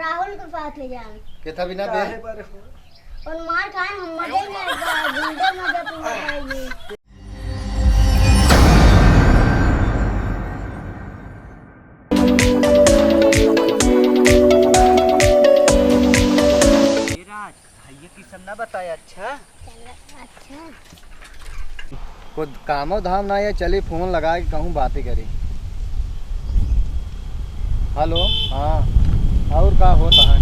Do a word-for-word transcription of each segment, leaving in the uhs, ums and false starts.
राहुल के पास ले जाए। केथा बिना बे? काहे बारे हो? और मार खाए, हम मजे में, गुंडे मजे पूरा करेंगे। ए राज, भैया किसन ना बताया, अच्छा? चल, अच्छा। कोई कामो धाम ना है, चली फोन लगाए के कहूँ बातें करी। हेलो, हाँ, और का होता है?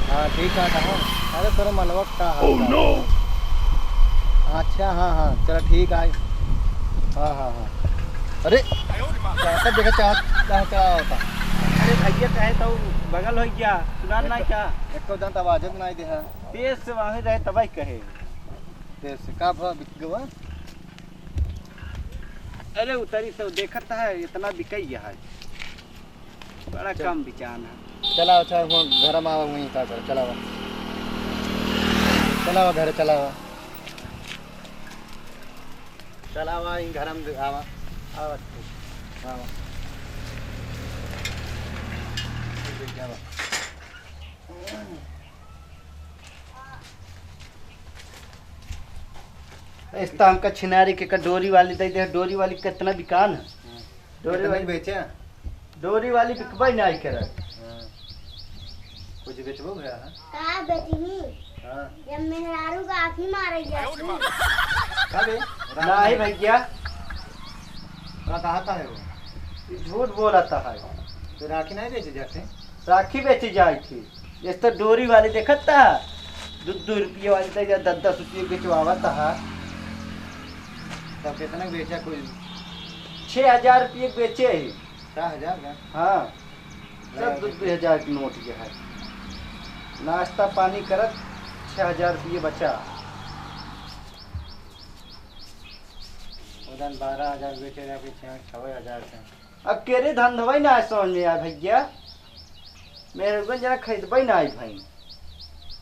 हाँ, ठीक है, कहाँ? अरे, तोरे मलवा का हाल चाल है? अच्छा, हाँ, हाँ, चला, ठीक है। हाँ, हाँ, हाँ। अरे, चाहता देखा, चाहता, चाहता होता। अरे भैया, कहे तो बगल हो गया, सुना ना क्या? एक तो जानता आवाज नहीं दे है। तेज से वहीं रहे, तबाही कहे। तेज से का भाव बिक गवा? अरे उतरी से देखत है, इतना बिकई है, बड़ा चल। कम बिचान है। चला, अच्छा, हुआ घर में आवा, वहीं का कर, चलावा, चलावा घर, चलावा, चलावा, इन घर में आवा, आवा, आवा। इस तो हमका छिनारी के का डोरी वाली दे दे, डोरी वाली कितना बिकान है? हाँ। डोरी कितना वाली बेचे? डोरी वाली बिकबे नहीं करत। हाँ। कुछ बेचबो भैया, हाँ? का बेचही? हाँ। जब मेहरारू का आँखी मारे जाती। का बे? नहीं भैया। का कहा था है वो? ये झूठ बोलता है। तो राखी नहीं बेचे जाते? राखी बेची जाए थी। जैसे तो डोरी वाली देखत था, दो दो रुपये वाली तो या दस दस रुपये बेचवावत था। तब कितना बेचा कोई? छः हजार रुपये बेचे ही। छः हजार का? हाँ। सब दो दो हजार के नोट के है। नाश्ता पानी करत छः हजार रुपये बचा। उधर बारह हजार बेचे रहे, पीछे छः हजार से। अब केरे धंधवई ना समझ में आए भैया, मेहरगन जना खरीदबई ना आई भाई।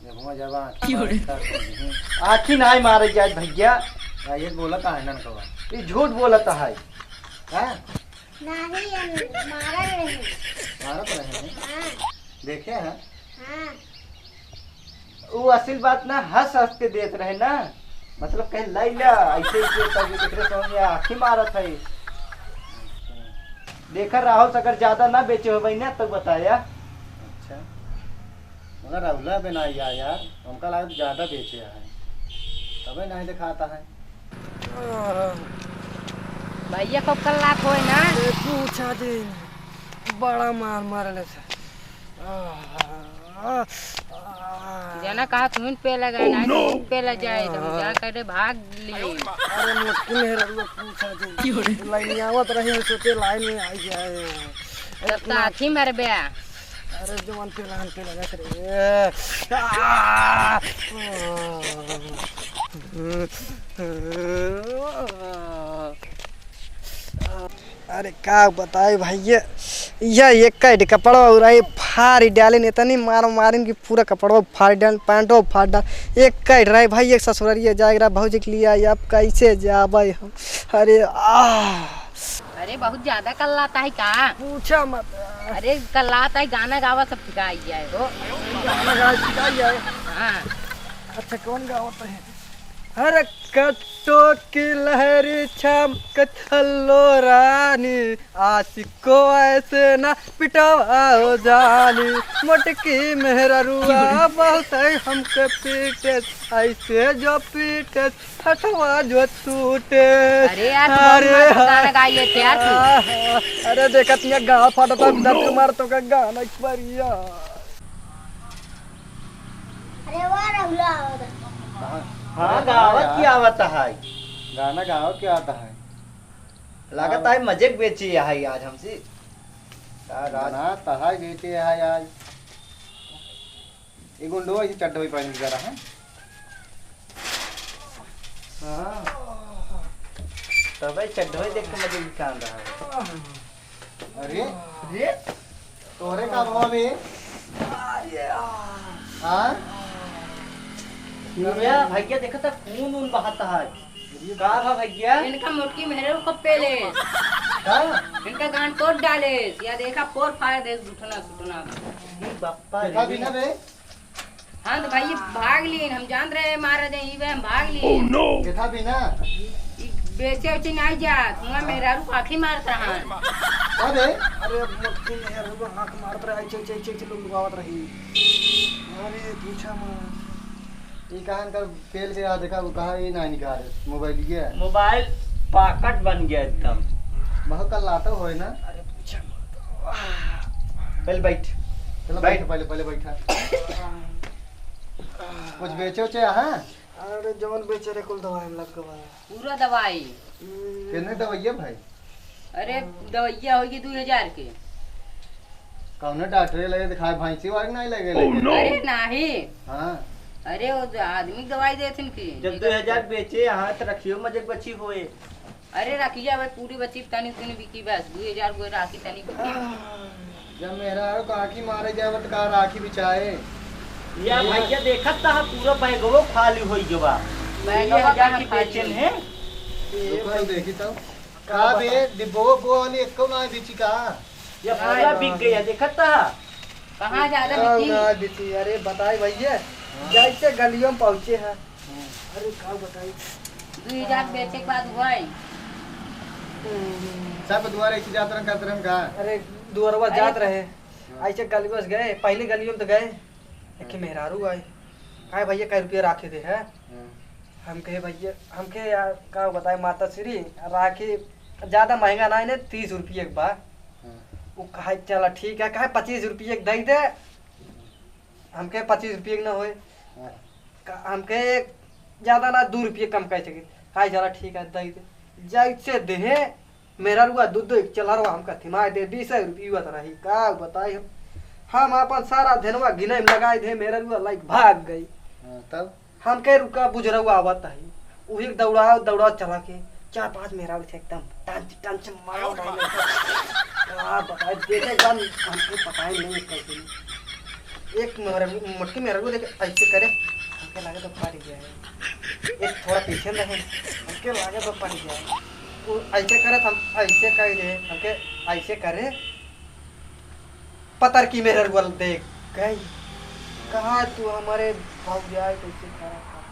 जब हुआ जब आँखी क्यों रे? मारे तब समझी। आँखी ना मारे जाए भैया। भाई ये बोला का है ननकवा? ये झूठ बोलता है। हाँ? नहीं, ये मारा नहीं। मारत रहे हैं? हाँ। देखे हैं? हाँ। उ असिल बात ना, हँस हँस के देत रहे ना, मतलब कहे लाई ला, ऐसे ऐसे तब एकरे समझ में आँखी मारत है। देखा राहुल से अगर ज्यादा ना बेचे होबे ना तो बताया। अच्छा, मगर राहुला बे ना या यार, हमका लागत ज्यादा बेचे है, तबे नहीं दिखाता है। भैया को कल लात होए ना। ए, पूछा दे, बड़ा मार मारले से। जना कहा तुहिन पे लगा ना, तुहिन पे ले जाए, तो हम जा करे भाग ली। अरे मोटकी मेहररुआ पूछा दे। क्यों रे? लाइन आवत रही, सोचे लाइन में आई जाए। तब तो आँखी मार बे। अरे जवान पे लहन पे लगा करे। आ! अरे का बताई भैया, यह एक काइट कपड़वा उराई फाड़ डालिन, इतनी मार मारिन कि पूरा कपड़वा फाड़ डालिन, पैंटवा फाड़ डालिन। एक काइट रहे भाई, एक ससुररिया जाए रहा भौजी के लिए, अब कैसे जाबे हम? अरे आ। अरे बहुत ज्यादा कल्लाता है का? पूछा मत। अरे कल्लाता है, गाना गावा सब सिखाई जाए। ओ, गाना गावा सिखाई जाए। हाँ। अच्छा कौन गावत है? हर कट्टो की लहरी छमकत हल्लो रानी, आशिक को ऐसे ना पिटवाओ जानी। मोटकी मेहररुआ बहुत है हमके पीटे, ऐसे जो पीटे हथवा जो टूटे। अरे यार, तू अरे बहुत मस्त गाना गाइए थे यार तू। अरे देखत नहीं गाँव फाटता, दर्द मार तो का गाना एक बार यार। अरे वाह, राहुला आवत है। हाँ, हाँ, गावत की आवत है। गाना गावत की आवत है। लागत है मजे के बेची है आज हमसे। का राज? ना, तहाई बेची है आज। ये गुंडो ऐसे चड्ढो ही पहन के जा रहा है। हाँ। तबे चड्ढो ही देख के मजे की कान रहा है। अरे, अरे, तोहरे का भवा बे? अरे, आ। हाँ? भैया, भैया, देखा था, खून वून बहाता है। का भा भैया? इनका मोटकी मेहरे को पेले। का? इनका गांड तोड़ डाले, या देखा फोर फायर दे घुटना सुटना। ई बप्पा देखा रे। भी ना बे। हाँ तो भाई भाग लीन, हम जानत रहे मारा दे, ई बे हम भाग लीन। देखा भी ना। ई बेचे उचे नाहीं जात, हुआ मेहरारू को आँखी मारत रहा। अरे, अरे, मोटकी मेहरारू को आँख मारत रहे, ऐसे, ऐसे, ऐसे, ऐसे लोग लुभावत रही। अरे, पूछा मत। ई कहाँ इनका पेल के आ देखा, वो कहाँ ये ना निकाल मोबाइल ये। मोबाइल पाकट बन गया एकदम। बहुत कल लाता होए ना। अरे, पूछा मत। पहले बैठ। चलो बैठ। बैठ, पहले, पहले बैठा। कुछ बेचे उचे, हाँ? अरे, जवन बेचे रहे, कुल दवाई में लग गवा। पूरा दवाई। हम्म। कितने दवाइया भाई? अरे, दवाइया होगी दो हजार के। कौनो डॉक्टरे लगे दिखाए, भैंसी वाले नहीं लगे, Oh, लेकिन। No! अरे, नहीं। हाँ। अरे, वो जो आदमी के दवाई देथिन की। जब दो हजार बेचे, हाँ, तो रखियो मजे बची होए। अरे, रखिया भाई, पूरी बची, तनी सुन बिकी बस, दो हजार को राखी तनी बिकी। जब मेहरारू का आँखी मारे जाए, तो का राखी बिचाए? या भैया, देखत त पूरा बैगवो खाली होई गवा। बैगवा दो हजार कहाँ के खाली बेचन होई? है? रुको, देखी तो। का बे, डिब्बो को वाली एको ना बेची का? या पूरा बिक गया, देखत त। कहाँ ज्यादा का बिकी? ना बेची? अरे बताई भैया, हाँ। जैसे गलियों में पहुँचे हैं। हाँ। अरे का बताई? दू हजार बेचे के बाद हुआ है। हम्म। सब दुआरे ऐसे जात रहन, करत रहन का? अरे दुआरवा अरे जात रहे, हाँ। ऐसे गलियों से गए, पहली गलियों में तो गए, एक हाँ। मेहरारू आए, "काहे भैया, कै रुपया राखे दे है?" हाँ। हम कहे, "भैया," हम कहे, "यार, का बताए माता श्री, राखी ज्यादा महंगा ना है, तीस रुपये के बा।" हाँ। वो कहे, "चला ठीक है," कहे, "पच्चीस रुपये के दे दे।" हम कहे, "पच्चीस रुपये के ना होए।" हाँ। का-, हम कहे, "ज्यादा ना, दो रुपये कम कर सके।" कहे, "चला ठीक है, दे दे।" जैसे देहे, मेहररुआ दू दू एक चलरवा हमका थिमाए दे, बीस रुपया तो रही, का बताई हम। हम अपन सारा धनवा गिने में लगाए दे, मेहररुआ लाइक भाग गई। हाँ, तब? हम कहे, "रुका, बुजरवा आवत है।" उही दौड़ा, दौड़ा चला के चार पांच मेहरारू से एकदम टंच, टंच मार डाले। का बताए, देखे एकदम हमके पता ही नहीं कैसे। एक मेहर-, मोटकी मेहररुआ देखे ऐसे करे, हमके लागे तो पड़ गया है। एक थोड़ा पीछे में रहे, हमके लागे तो पड़ गया है। वो ऐसे करे, हम ऐसे कह दे, हमके ऐसे करे, पतरकी मेहररुआ देख गई। कहा तू हमारे भौजाई कैसे करा था?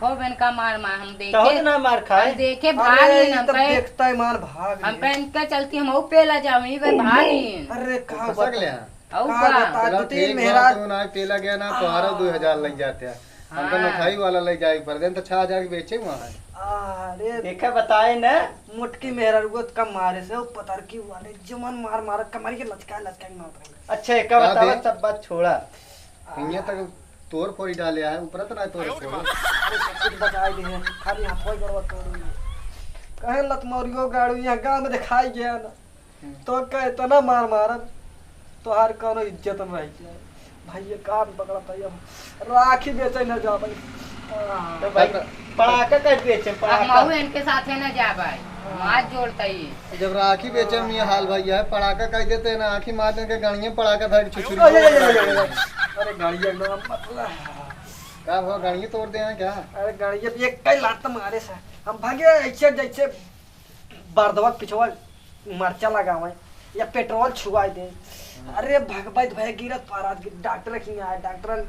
खूब इनका मार मार हम देखे। तहो तो ना मार खाए। हम देखे अरे, भागिन, ई हम तब कहे, देखता ही मार भाग हम गए। कहे इनका चलती हम ऊ पेला जाओ, ई बे भागिन। अरे, कहाँ फंसक बता-, ले हैं। अऊ कहाँ बा। बता, चलो दो तीन ठीक बा, मेहराज। तू ना पेला गया ना, तोहरा हाँ। दो हजार लग जाते हैं। हमका हाँ। नौखाई वाला ले जाए पर देन तो छह हजार के बेचे हुआ है। अरे। देखा बताए ना। मोटकी मेहररुआ तो कम मारे से, वो पतरकी वाले जमन मार मार कमर के लचका लचका के मारत रहे। अच्छा, एक का बतावा, दे? सब बात छोड़ा। हियाँ तक तोड़ फोड़ी डाले है, ऊपर तो ना तोड़ फोड़। अरे सब कुछ बताए दे हैं, खाली हाथों ही गड़बड़ कर रही है। कहे लतमौरियो गाड़ू यहाँ गाँव में दिखाई गया ना। हम्म। तो का इतना मार मारब, तोहार कौनो इज्जत न रह जाए। भाई, ये काम पकड़ा था, ये राखी बेचे न जा भाई। तो भाई, पड़ाका कैसे बेचे? पड़ाका। हम इनके साथे न जा भाई, हाँ। हम हाथ जोड़ता ही। जब राखी बेचे में ये हाल भाई है, पड़ाका कह देते हैं ना, आँखी मार देंगे, गाड़ियाँ पड़ाका था, छुछुरी अरे, अरे, अरे, अरे, अरे। अरे, गाड़ियाँ ना, मतलब। का हो, गाड़ियाँ तोड़ दे हैं क्या? अरे, गाड़ियाँ एक कई लात मारे सा, हम भागे ऐसे जैसे बरदवा के पिछवा मरचा लगावे या पेट्रोल छुआई दे। हम्म। अरे भगवत भैया गिरत पारत डॉक्टर के यहाँ आए, डॉक्टर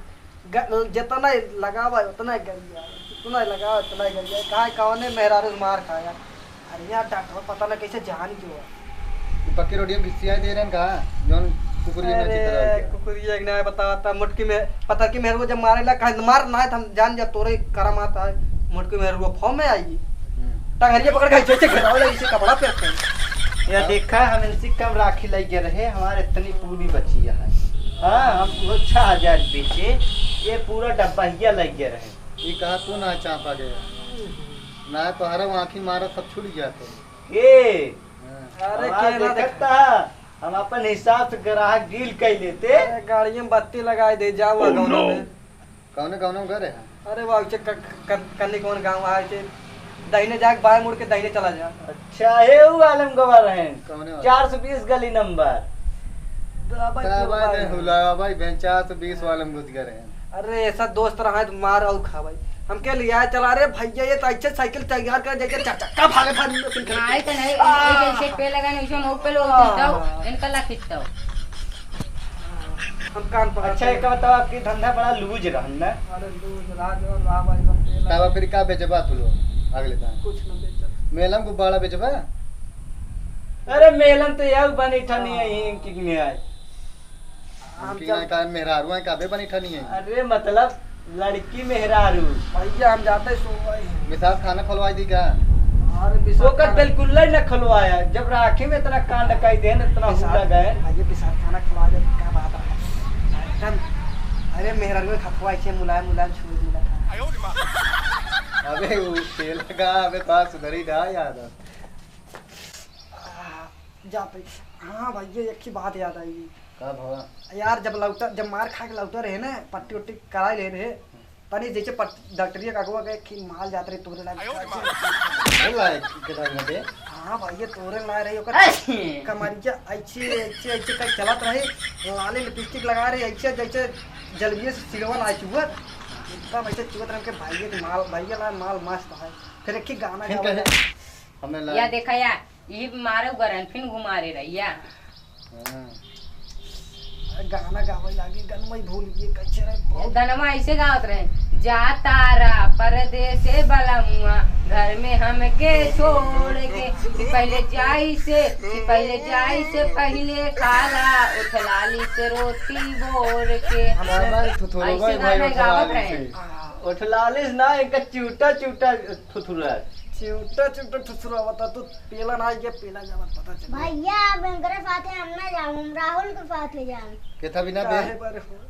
ग-, जितना लगावा उतना ही गल गया, जितना लगावा उतना ही गल गया। कहा कौने मेहरारू से मार खाया। अरे यार डॉक्टर पता ना कैसे जान जो है। ये पक्की रोडिया घिसिया दे रहे हैं का? जौन कुकुरिया में अरे, चित्रा हो गया। कुकुरिया एक ना बताता, मोटकी में, पतरकी मेहररुआ जब मारे ला, कहा, "मार ना, हम जान जा, तोरे करम आता है।" मोटकी मेहररुआ फॉर्म में आई। हम्म। टंगरिया पकड़ के जैसे घेरावे लगी, इसे कपड़ा पहनते हैं। या देखा, हम इनसे कम राखी लग गए रहे, हमारे इतनी पूरी बची है। हाँ, हम वो छह हजार बेचे, ये पूरा डब्बा हिया लग गए रहे। ये कहा तू ना चापा गया, ना तोहरा आँखी मारा सब छूट जाते। ए, हाँ। अरे, हमार केना देखत देखा? ता, हम अपन हिसाब से ग्राहक डील कर लेते। अरे, गाड़ियों में बत्ती लगाई दे, जाओ Oh, गाँव no! में। कौने, कौने में घरे है? अरे, वाह, उसे क-, क-, कन्नी कौन गाँव है, इसे दाहिने जाके बाएं मुड़ के दाहिने चला जा। अच्छा, हे ऊ आलम गवा रहे हैं। कौने वाला? चार सौ बीस गली नंबर। तो अब भाई, तब तो भाई, भाई। नहीं हुला, भाई, बहन, चार सौ बीस वाले में घुस गए रहे हैं। अरे, ऐसा दोस्त रहा है तो मार और खा भाई। हमके लिया चला रे भैया, ये तो ऐसे साइकिल तैयार कर जैसे चकचक्का भागे भागे। नहीं तो नहीं, आ। ये जैसे पे लगा नहीं, वैसे मऊ पे लोग आ। खींचता हो, इनका ला खींचता हो। हम कान पकड़ अच्छा, के। एक बताओ, आपकी धंधा बड़ा लूज रहन ना? अरे लूज, राज और राह भाई, सब तेल तब फिर का बेचबा तू लोग अगले दान? कुछ न बेचब। मेला में गुब्बारा बेचबा? अरे मेला में तो यार बनी ठनी है, हाँ। इनकी नहीं आए। हम इनकी चल- ना का मेहरारू है, का बे बनी ठनी है? अरे मतलब लड़की मेहरारू। भैया, हम जाते सो गए हैं। विशाल खाना खुलवाई दी का? अरे, विशाल ओकर खाना बिल्कुल नहीं न खुलवाया। जब राखी में इतना कांड कई देन, इतना विशाल, हुला गए। भैया, विशाल खाना खुलवा दे, क्या बात है? एकदम, अरे, मेहरारू में खपवा ऐसे मुलायम, मुलायम छुए मिला था। अबे, वो खेल का, अबे, थोड़ा सुधरी ना यार। आ, जाते, हाँ भैया, एक ही बात याद आई। का भवा? यार, जब लौटा, जब मार खा के लौटा रहे ना, पट्टी उट्टी कराई ले रहे, तनी जैसे पट-, डॉक्टरिया का अगवा गए कि माल जात रहे तोरे लायक। अरे लायक के लायक ना दे। हाँ भाई, ये तोरे लायक रही, ओकर ऐसे। कमरिया ऐसे, ऐसे, ऐसे कहीं चलत रहे, लाली लिपस्टिक लगा रहे, ऐसे जैसे जलबिये से सिरवा ना चुअत, एकदम ऐसे चुअत रहे के भाई के माल, भाई ला माल मस्त है। फिर एक ही गाना फिर गावा कहे, जाए। हमें ला- या देखा या, यही मारे उगरन, फिर घुमारे रहिया। हाँ। गाना गावे लागे, गनवा ही भूल गए, कैसे रहे, बहुत गनवा ऐसे गावत रहे, "जा तारा परदेसे बलमुआ, घर में हमके छोड़ के, कि पहले जाई से, कि पहले जाई से पहले खाला, उठलाली से रोटी बोर के।" हम बाबा थुथुरवा ऐसे भाई गाना गावत उठलाली रहे। से। हाँ। उठलाली से ना, इनका चूटा चूटा थुथुरा। चिउटा चिउटा ठुसुरा बता, तू पेला ना आइए, पेला जावत पता चले। भैया, अब इनकरे साथे हम ना जाऊँ, हम राहुल के साथे जाऊँ। केथा बिना बे? काहे बारे हो?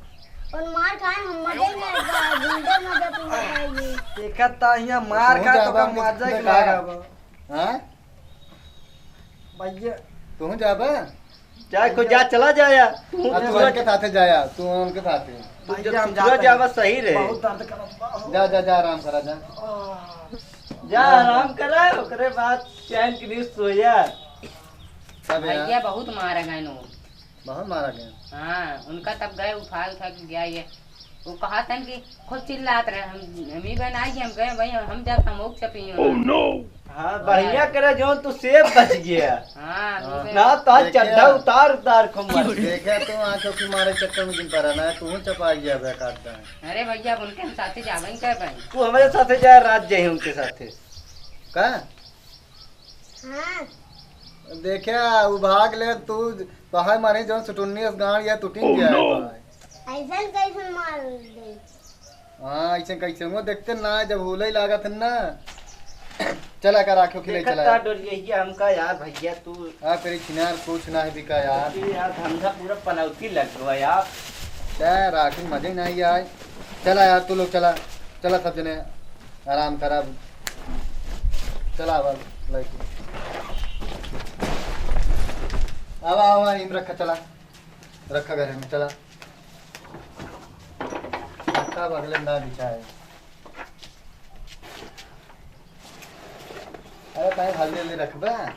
और मार खाए, हम मजे में आएगा, गुंडे मजे पूरा खाएंगे। देखा ता हिया मार तू खा, तो जाबा का उनके मजा साथे के का? लागा बा। हाँ? भैया। तू जाबा? जा, को जा, चला जा यार। तू आ, तू दूसरा उनके साथे जा यार, तू उनके साथे। तू भैया, जब हम दूसरा जाते जावा हैं। सही रहे। बहुत दर्द करत बा। जा, जा, जा, आराम करा, जा। आह। जा, आराम करा, ओकरे बाद चैन की नींद सोया। तब यार। भैया बहुत मारा गए नो। बहुत मारा गए। हाँ, उनका तब गए उठा उठा के गया ये। वो कहा था कि खूब चिल्लात रहे, हम, हम ही बनाई, हम गए भाई, हम जात, हम ओक चपी। Oh no! हाँ, बढ़िया करे जौन तू सेफ बच गया। हाँ, हाँ। दूसरे ना तो देखे चड्ढा आ। उतार उतार खूब मार। देखे तो आँखों की मारे चक्कर में जिन पड़ा ना, तू ही चपा गया बे काट दे। अरे भैया, अब उनके हम साथे जावे ही कर भाई। तू हमारे साथे जाए, रात जाए उनके साथे। का? हाँ। देखे, उ भाग ले तू, तोहार मारे जौन सुटुन्नी अस गांड या टूटिन Oh, जाए no! भाई। ऐसन कैसन मार दे? हाँ, ऐसे कैसे हुआ? देखते ना, जब होले ही लागत है ना। चला कर आँखों खिले देखत चला। का डोलिया हमका यार, भैया तू। आ, तेरी छिनार कुछ ना है बिका यार। ये यार, धंधा पूरा पनौती लग गवा यार। क्या राखी मजे नहीं आए। चला यार, तू लोग चला, चला सब जने आराम करा। चला अब लड़की। आवा, आवा, इम रखा, चला। रखा घरे में, चला। रखा बगले में ना बिछाए। अरे, काहे हल्दी हल्दी रखबा?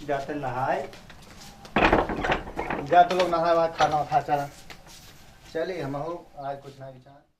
जाते नहाए। जा तो लोग नहाए, वहाँ खाना खा, चला। चलिए, हम हो, आज कुछ ना बिछाए।